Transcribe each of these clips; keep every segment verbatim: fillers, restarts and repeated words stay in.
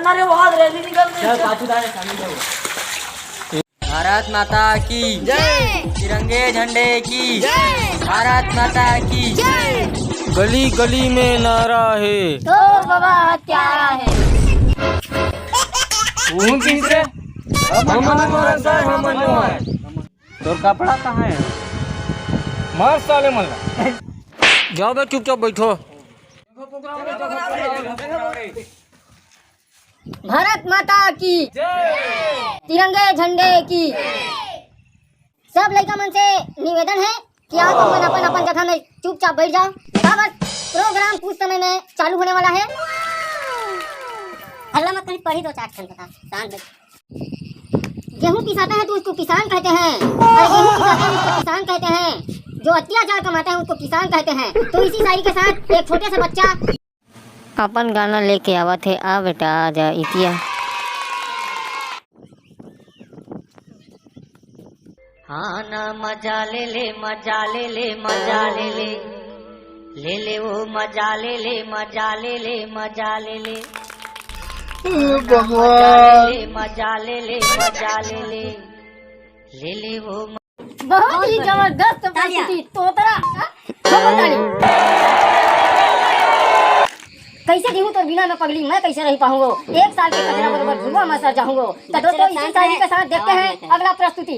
अरे, वहाँ रैली निकल रही है। भारत माता की जय। तिरंगे झंडे की जय। भारत माता की जय। गली गली में नारा है। तोर बाबा हत्यारा है। कौन चीज रे? हम मनो है, सर, हम मनो है। तोर कपड़ा कहाँ है? मार साले मन ला। जाओ बे, चुपचाप बैठो। भारत माता की जय। तिरंगे झंडे की। सब लइका मन से निवेदन है कि आप मन अपन अपन जगह में चुपचाप बैठ जाओ। काबर प्रोग्राम कुछ समय में चालू होने वाला है। हल्ला मत करी, पढ़ी दो चार ठन कथा, शांत बैठ। गेहूं पिसाते हैं तो उसको किसान कहते हैं, और गेहूं पिसाते हैं उसको किसान कहते हैं, जो अत्याचार कमाते हैं उसको किसान कहते हैं। तो इसी शायरी के साथ एक छोटे से बच्चा अपन गाना लेके आवत हे, आ बेटा, आ जा इतिया। हाँ ना, मजा ले ले, मजा ले ले, मजा ले ले, ले ले वो मजा ले ले, मजा ले ले, मजा ले ले। ए भगवान। मजा ले ले, मजा ले ले, मजा ले ले, ले ले वो म- बहुत ही जबरदस्त प्रस्तुति, तोतरा। हाँ? खूब ताली। कैसे जीहूं तोर बिना में पगली, मैं कैसे रही पाऊंगो? एक साल के कचरा बरोबर धुआं में सड़ जाऊंगो। तो दोस्तों, इसी शायरी के साथ देखते हैं अगला प्रस्तुति।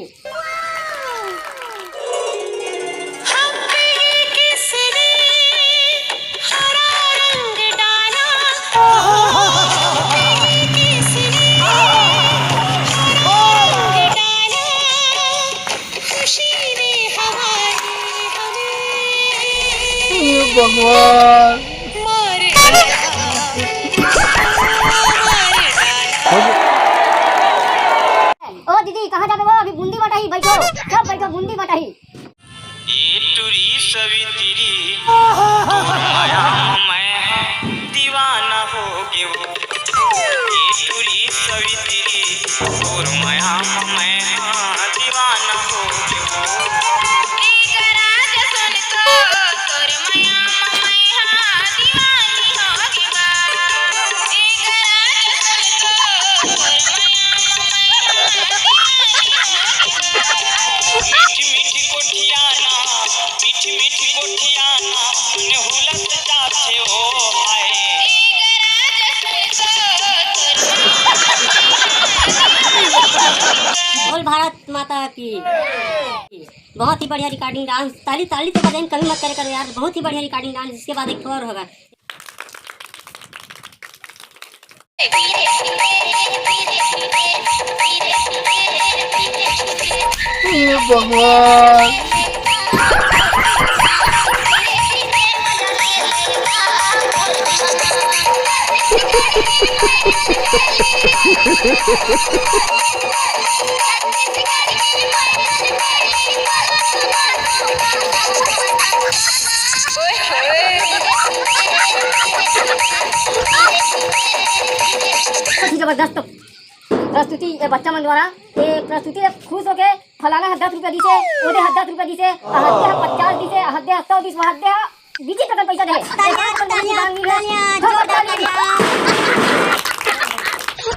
हे भगवान। ओ दीदी, कहाँ जाबे वो? अभी बूंदी बटाही, बैठो, सब बैठो, बूंदी बटाही। ए टुरी सवित्री, तोर मया म मैं दीवाना हो गेवो। ए टुरी सवित्री, तोर मया म मैं दीवाना हो गेवो। मीठी मीठी गोठिया ना, मीठी मीठी गोठिया ना, मन हुलस जाथे ओ हाय। बोल भारत माता की। बहुत ही बढ़िया recording dance। ताली, ताली तो बजाइन कभी मत करे करो यार, बहुत ही बढ़िया recording dance। इसके बाद एक ठो और होगा। हे भगवान। बहुत ही जबरदस्त प्रस्तुति ये बच्चा मन द्वारा। ये प्रस्तुति ये खुश होके फलाना ह दस रुपया दिसे, ओदे ह दस रुपया दिसे, अहद्या ह पचास दिसे, अहद्या ह सौ दिस, वहद्या ह बीजी कतन पैसा दे। तालियां, तालियां, तालियां, जोरदार तालियां।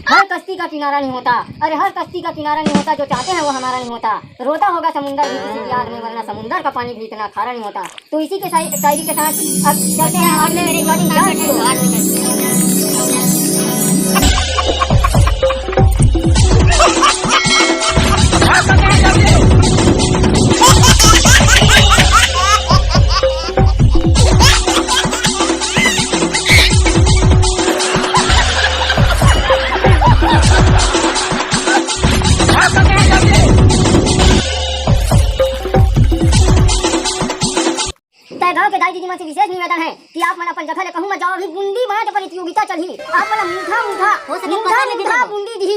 हर कश्ती का किनारा नहीं होता, अरे हर कश्ती का किनारा नहीं होता, जो चाहते हैं वो हमारा नहीं होता। रोता होगा समुंदर भी किसी की याद में, वरना समुंदर का पानी भी इतना खारा नहीं होता। तो इसी के शाय-, शायरी के साथ अब चलते हैं आठ में मेरे रिकॉर्डिंग डांस को। तय गांव के दाई दीदी मन से विशेष निवेदन है कि आप मन अपन जगह ले कहूं मत जाओ, अभी बूंदी बांट प्रतियोगिता चलही। आप मन ला मीठा मीठा, हो सके मीठा पता नहीं मीठा देबो। बूंदी दिही।